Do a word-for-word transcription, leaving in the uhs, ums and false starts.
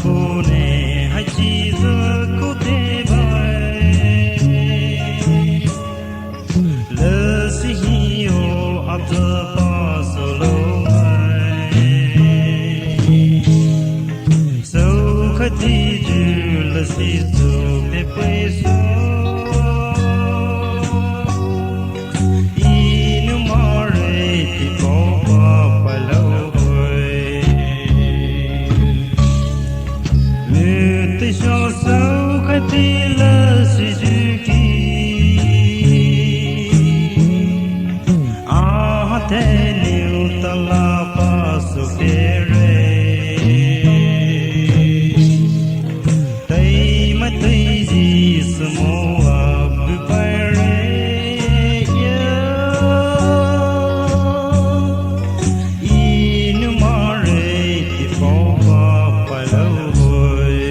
Kone hai Jesus koute bai. Lesi hi o ata paso lo bai. So kati ju lesi su me pei so. Inu mare ti pau pa pa lo bai. Mute sho so kati lesi ju ki. Aha te niu tala paso kere. Tei ma tei Jisu mo abu bai re ya. Inu mare ti pau pa pa lo bai.